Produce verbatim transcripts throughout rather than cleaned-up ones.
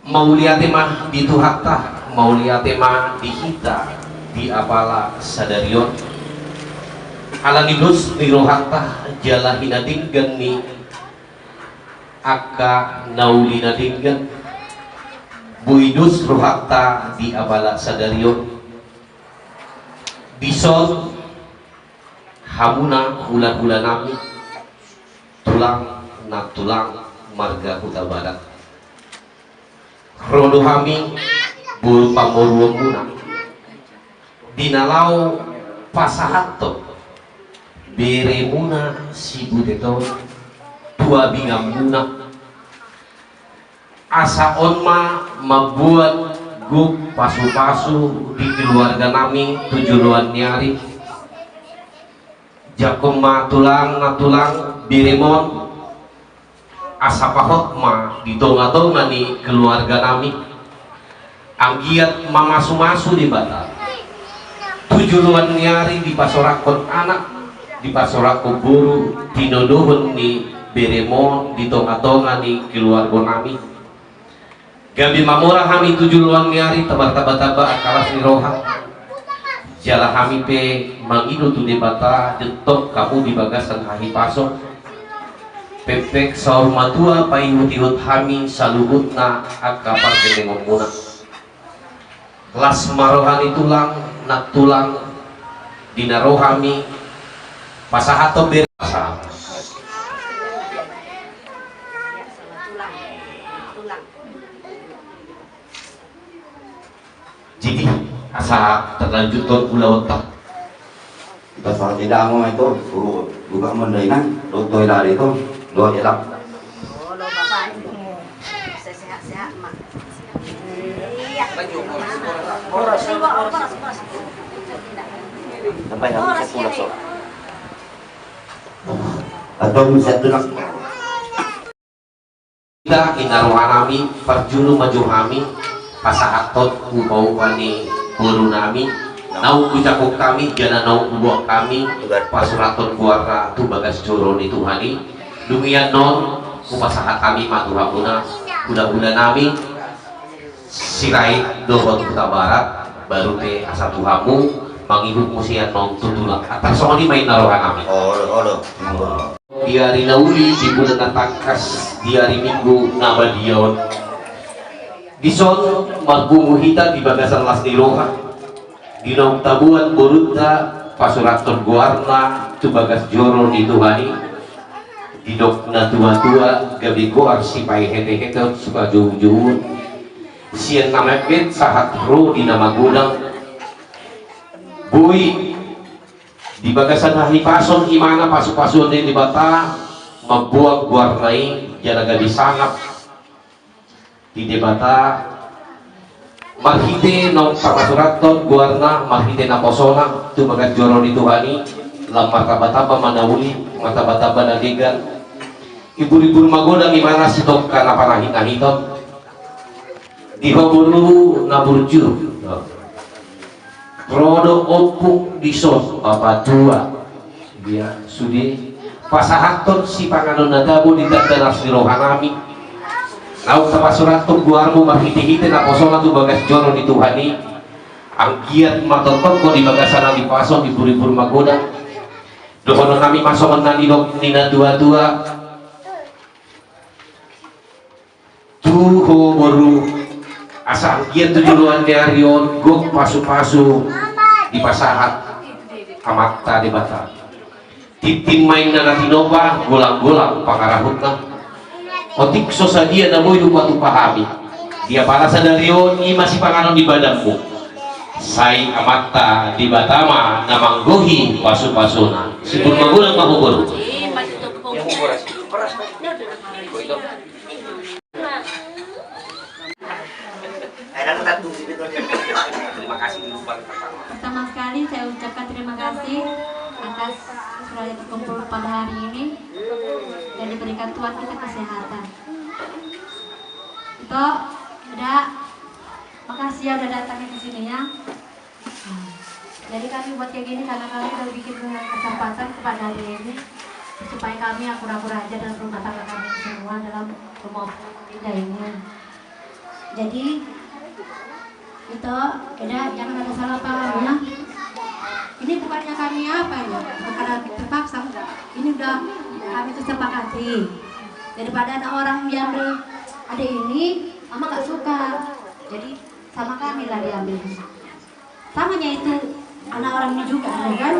Mauliate ma di Tuhanta, mauliate ma di hita di apala sadari on. Ala ni dos ni rohanta jala hinadenggan ni angka na uli na denggan, boi dos rohanta di apala sadari on. Dison hamuna hulahula nami, tulang nantulang marga Hutabarat. Ro do hami boru pamoruonmuna di na laho pasahathon beremuna si Butet on tu abinganmuna. Asa on ma mambuat gok pasupasu di keluarga nami tu joloan ni ari. Jangkon ma tulang nantulang berem on, asa pahot ma di tongatonga ni keluarga nami. Anggiat mamasumasu Debata tu joloan ni ari, dipasorakkon anak, dipasorakkon boru, tinodohon ni berem on di tongatonga ni keluarga nami. Gabe mamora hami tu joloan ni ari, tabar tambatamba angka las ni roha. Jala hami pe mangido tu Debata, dung tong hamu di bagasan hahipason, pengpeng saur matua paihutihut hami saluhutna angka pargellengonmuna. Las ma roha ni tulang nantulang di na ro hami pasahathon bere. Jadi asa talanjuthon ulaonta. Ita soal tidak mau itu, suruh buka mendainan, doto ilari itu, doa elak. Olo, Bapak, itu mau sehat-sehat, Mak. Iya. Sampai habis sepuluh, sok. Atau bisa tulang. Hita, ina roha nami, parjolo ma jo hami pasahathon upaupa ni boru nami, naung hucakap hami, jala naung huboan hami, pasurathon goarna tu bagas joro ni Tuhan i. Dung i annon, hupasahat hami ma tu hamuna, hulahula nami, Sirait dohot Hutabarat, baru pe asa tu hamu, mangihut muse annon tu tulang. Antar songon i ma, ina roha nami. Olo, olo. Di ari na uli, di bulan na tangkas, di ari Minggu na badia on. Dison marpungu hita di bagasan las ni roha, di naung taboan borunta pasurathon goarna tu bagas joro ni Tuhan i. Didok na tuatua, gabe goar sipaheteheteon, sipajoujouon. Sian na metmet sahat ro di na magodang. Boi di bagasan hahipason, imana pasupasuon ni Debata, mamboan goarna i jala gabe sangap di Debata. Marhite naung tapasurathon goarna, marhite naposona tu bagas joro ni Tuhan i, lam martambatamba ma na uli, martambatamba na denggan. Iburibur magodang imana sitongka na panahitnahiton. Di ho boru na burju, ro do ompung dison, bapatua. Dia sude pasahathon sipanganon na tabo di tanda las ni roha nami. Naung tapasurathon goarmu marhitehite naposona tu bagas joro ni Tuhan i. Anggiat ma tongtong ho di bagasan hahipason, iburibur magodang. Dohonon nami ma songon na nidok ni na tuatua. Tu ho boru, asa anggiat tu joloan ni ari on gok pasupasu dipasahat Amanta Debata. Tintin ma inna na tinopa, golanggolang pangarahutna. Otik so sadia na boi hupatupa hami di apala sadari on, i ma sipanganon ni badanmu. Sai Amanta Debata ma na manggohi pasupasuna. Simbur magodang ma ho boru. Pertama sekali saya ucapkan terima kasih atas sudah terkumpul pada hari ini dan diberikan Tuhan kita kesehatan. Itu udah, makasih ya udah datangnya ke sini ya. Jadi kami buat kayak gini karena kami udah bikin kesempatan kepada hari ini supaya kami akur-akur aja dalam rumah tangga kami semua, dalam rumah Opung Indah ini. Jadi, itu, Eda, jangan ada salah paham ya. Ini bukannya kami apa ya, karena terpaksa. Ini udah kami tuh sepakati. Daripada ada orang diambil adik ini, Ama gak suka. Jadi, sama kami lah diambil. Samanya itu anak orang ini juga, ya kan?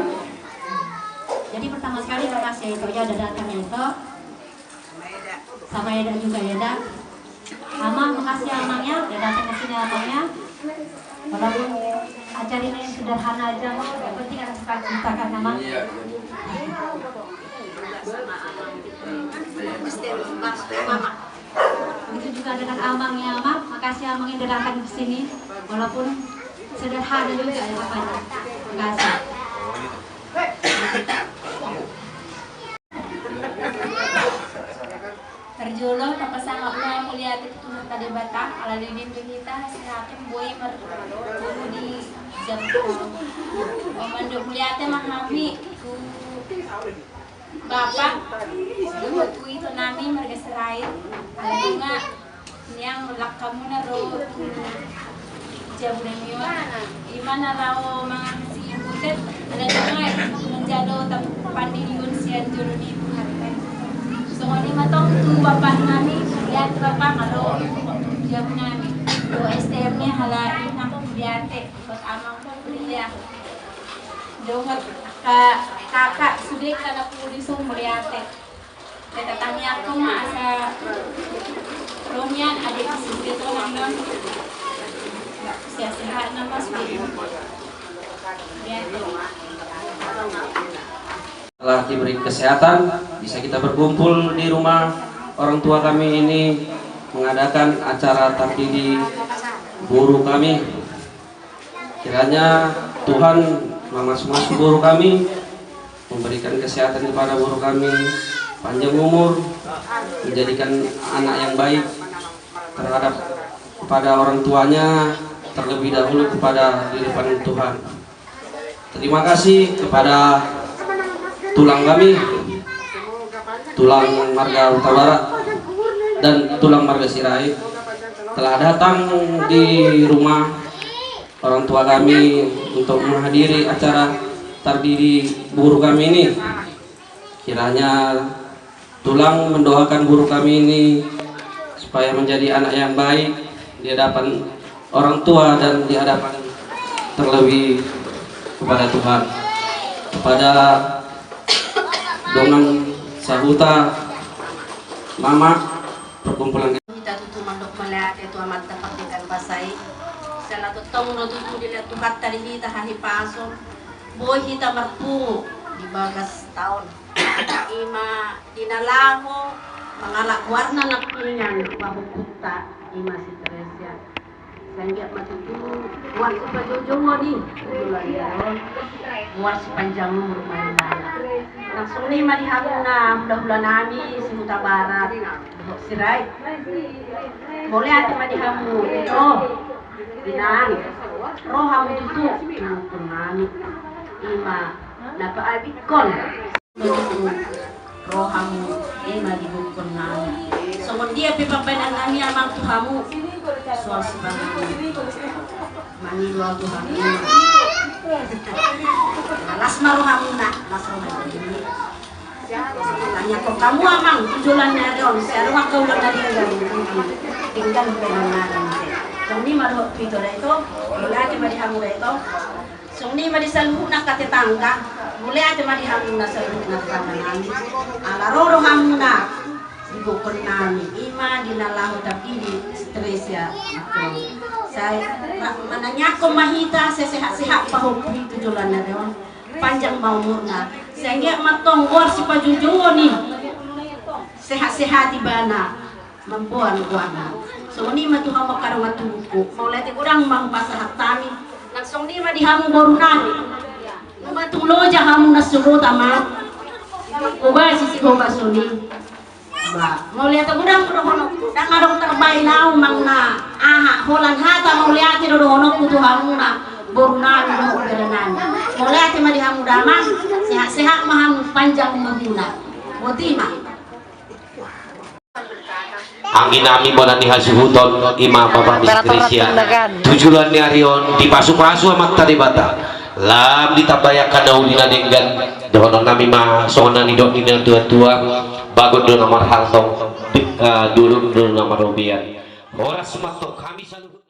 Jadi pertama sekali makasih ya itu ya udah datang ya itu. Sama Eda juga ya, Eda. Amang, makasih ya, Amang ya, udah datang ke sini, Amang ya. Walaupun acara ini sederhana aja, Amang, yang penting ada sukacita kan, Amang. Iya. Itu juga dengan Amang ya, Amang. Makasih, Amang, yang udah datang ke sini. Walaupun sederhana juga ya, Amang. Makasih. Parjolo, tapasangap ma mauliate tu Tuhanta Debata, ala dilehon do hita hasehatan boi marpungu di jabu. Mandok mauliate ma hami tu Bapa, dohot tu ito nami marga Sirait, ala nunga nian langkamuna ro tu jabu nami on, ima na laho mangasibutet, ala nunga manjalo pandidion sian jolo ni Tuhanta. Songon i ma tong tu bapa nami, mauliate bapa, nga ro tu jabu nami, dohot S T M ni halak i nang mauliate, dohot amang Putri ya. Dohot ka-, kakak sude ka na pungu dison mauliate. Beta tangiangkon ma asa ro nian adik sude to nang on. Sehat-sehat nama sude. Telah diberi kesehatan, bisa kita berkumpul di rumah orang tua kami ini mengadakan acara tardidi boru kami. Kiranya Tuhan mamasu-masu boru kami, memberikan kesehatan kepada boru kami, panjang umur, menjadikan anak yang baik terhadap kepada orang tuanya, terlebih dahulu kepada di depan Tuhan. Terima kasih kepada tulang kami, tulang marga Hutabarat, dan tulang marga Sirait telah datang di rumah orang tua kami untuk menghadiri acara tardidi boru kami ini. Kiranya tulang mendoakan boru kami ini supaya menjadi anak yang baik di hadapan orang tua dan di hadapan terlebih kepada Tuhan. Kepada dongan sahuta, mama, perkumpulan. Hita tutu mandok mauliate tu Amanta Pardenggan Basa i. Siala tongtong do tutu dilehon Tuhanta di hita hahipason, boi hita marpungu di bagas taon. Ima di na laho mangalap goarna nangkiningan pahompunta, ima si Teresia. Sai anggiat ma tutu goar sipajoujouna i, goar sipanjang umur ma ibana. Nang songon i ma di hamuna hulahula nami si Hutabarat dohot Sirait. Mauliate ma di hamu ito, inang, ro hamu tutu di ibukkon nami, ima na paabingkon. Ro hamu ima di ibukkon nami. Songon dia pe pambahenan nami amang tu hamu, soal sipanganon, mangido au tu hamu. Las ma rohamuna, las rohamuna. Tangiangkon hamu amang tu joloan ni ari on, sai adong angka ulaon na denggan, denggan pe na naeng. Songon i ma dohot tu ito da ito, mauliate ma di hamu da ito. Songon i ma di saluhutna angka tetangga, mauliate ma di hamuna saluhutna tetangga nami. Ala ro rohamuna di ibukkon nami, ima di na laho tardidi si Teresia. Sai manangiangkon ma hita sai sehat-sehat pahompu i tu joloan ni ari on, panjang ma umurna. Sai anggiat ma tong goar sipajoujouna i, sehat-sehat ibana. Mamboan goarna. Songon i ma tu hamu angka dongan tubuku, mauliate godang ma hupasahat hami. Nang songon i ma di hamu boru nami. Nunga tung loja hamu na so bota ma. Hobasi si hobasi on i. Ba, mauliate godang do dohononku, ndang adong tarbaen au manang na aha, holan hata mauliate do dohononku tu hamuna boru nami dohot bere nami. Mauliate ma di hamu damang, sehat-sehat ma hamu, panjang umurmuna. Boti ma. Anggi nami bona ni hasuhuton, ima bapa ni Peraturan Krisia. Tindakan. Tu joloan ni ari on, dipasupasu Amanta Debata. Lam ditambai angka na uli na denggan, dohonon nami ma, songon na nidok ni na tua-tua, bagot do na marhalto, di-, eh, durung do na marrobean. Horas ma tu hami saluhut.